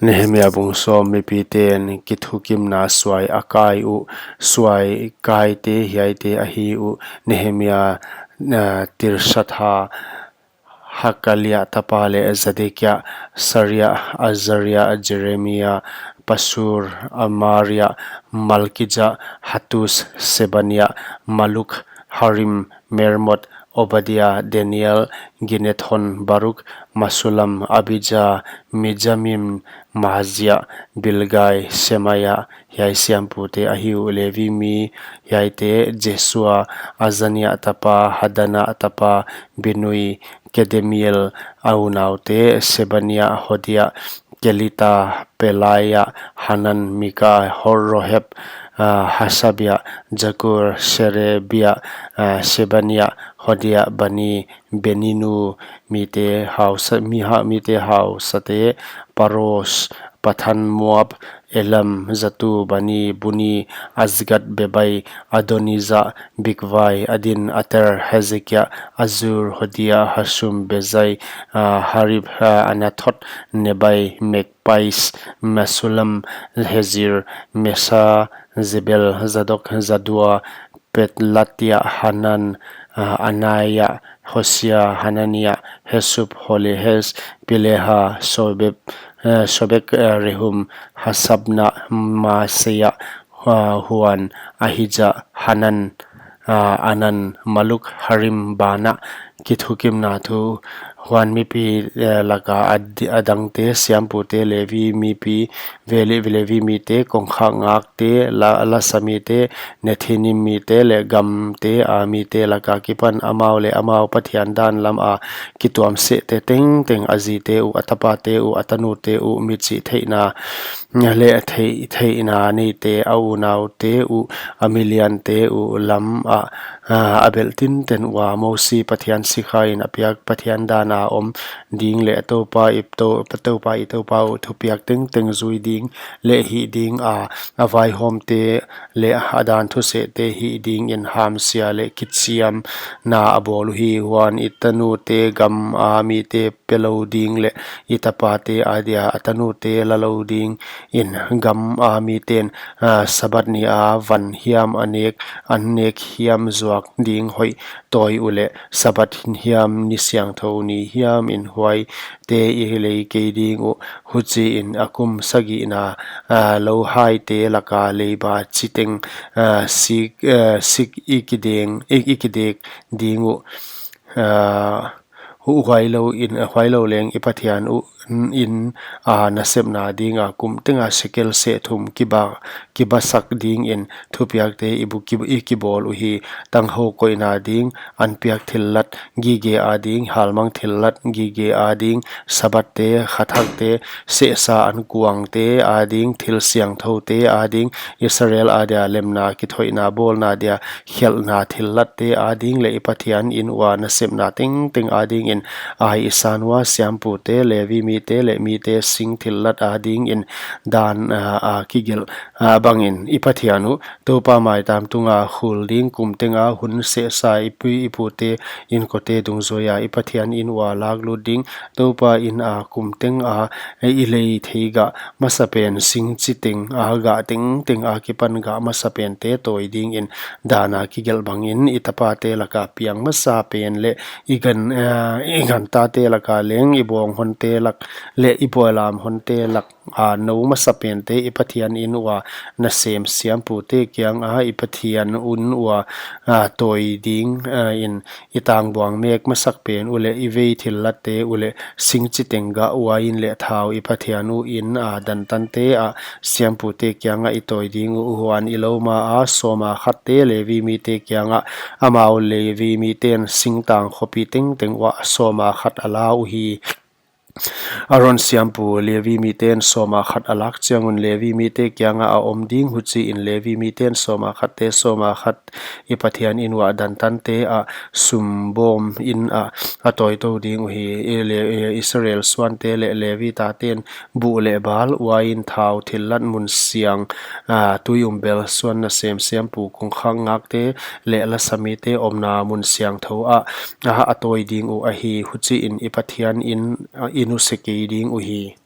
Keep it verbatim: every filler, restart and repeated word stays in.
Nehemia bung sawm. Mipite'n kithukimna suai a kai uh. Suai kaite hiaite ahi uh: Nehemia, ah, Tirsatha, Hakalia tapa leh Zedekia, Saria, Azaria, Jeremia, Pasur, Amaria, Malkija, Hatus, Sebania, Maluk, Harim, Mermot, Obadia, Daniel, Ginethon, Baruk, Masulam, Abija, Mijamin, Mahazia, Bilgai, Semaia, hiai siampute ahi uh. Levi mi hiaite: Jesua, Azania tapa, Hadana tapa, Binui, Kedemiel. A unaute: Sebania, Hodia, Kelita, Pelaia, Hanan, Mika, Hor-, Rohep, ah, Hasabia, Jakur, Serebia, ah, Sebania, Hodia, Bani, Beninu. Mite hausa, mi ha-, mite hausate: Paros, Pathan, Moab, Elam, Zatu, Bani, Buni, Azgat, Bebai, Adonija, Bigvai, Adin, Ater, Hezekia, Azur, Hodia, Hasum, Bezai, ah, Harib, ah, Anathot, Nebai, Mekpais, Mesulam, Hezir, Mesa, Zebel, Zadok, Zadua, Petlatia, Hanan, ah, Anaia, Hosia, Hanania, Hesup, Holehes, Pileha, Sobeb, eh, Sobek, eh, Rehum, Hasabna, Maseia, ah, Huan, Ahija, Hanan, ah, Anan, Maluk, Harim, Bana. Kithukimna thu. Huan mipi, eh, laka a di-, a dangte: siampute, Levi mipi, veli-, Levi mite, kongkhak ngakte, la-, lasamite, Nethinim mite leh gamte a mite laka kipan amau leh amau pathian dan lama kituamsehte tengteng, a zite uh, a tapate uh, a tanute uh, michih theihna leh theih, theihna neite, a unaute uh, a miliante uh lama, ah, a belh tinten ua. Mosi Pathian sikhain a piak pathian dana om ding leh Toupa i Tou-, Toupa i Toupa uh thupiak tengteng zui ding leh hih dinga, a vaihawmte leh a dan thusehte hih dingin hamsia leh kichiamna a bawl uhi. Huan i tanute gama mite pelou ding leh i tapate adia a tanute lalou dingin gama miten, ah, Sabbath nia van hiam a nek, an nek hiam zuak ding hoih tawi uleh, Sabbath hiam ni siangthou ni hiamin huaite i lei kei ding uh. Huchiin a kum sagihna, ah, louhaite laka leiba chiteng, ah, sik, ah, sik i kideng, i, i kidek ding uh. Ah, hu-, huailou in, huailou leng i Pathian uh in, ah, nasepna dinga kum tenga sekel seh thum kiba, kibasak dingin thupiakte i bu-, ki-, i kibawl uhi. Tanghou koihna ding, an piak thillat gige ading, halmang thillat gige ading, Sabbathte, khathakte, sehsa an kuangte ading, thil siangthoute ading, Israel adia lemna kithoihna bawlna dia khelhna thillatte ading leh i Pathian in ua nasepna tengteng adingin ai i san ua siampute, Levi mite leh mite sing thillat adingin dan, ah, a kigelh, ah, bangin i Pathian uh Toupa maitam tunga khul ding kum tenga hun sehsa i pi i pute inkote dungzuia i Pathian in ua laklut ding, Toupa ina kum tenga i lei thei gah masapen sing chiteng a gah tengteng akipan gah masapente tawi dingin dana kigelh bangin i tapate laka piang masapen leh i gan, eh, i gantate laka leng i bawnghonte lak leh i pualam honte lak a nou masapente i Pathian in ua nasem siampute kianga i Pathian in ua, ah, tawi ding, ah, in i tangbuang mek masakpen uleh i vei thillatte uleh sing chiteng gah uain leh thau i Pathian uh in, ah, dantante ah siampute kianga i tawi ding uh. Huan i louma a sawma khatte Levi mite kianga, amau Levi miten singtang khopi tengteng uah sawma khat a la uhi. Aron siampu Levi miten sawma khat a lak chiang un Levi mite kianga a om ding. Huchiin Levi miten sawma khatte sawma khat i Pathian in uah dantante ah sumbawm in ah a tawi tou ding uhi. I Le-, i Israel suante leh Levi taten buh leh bal, uain thau, thillat mun siang, ah, tui um bel, suan nasem siampu, kongkhak ngakte leh lasamite omna mun siangthou ah, ah, a tawi ding uh ahi. Huchiin i Pathian in, ah, i nuse kei ding uhi.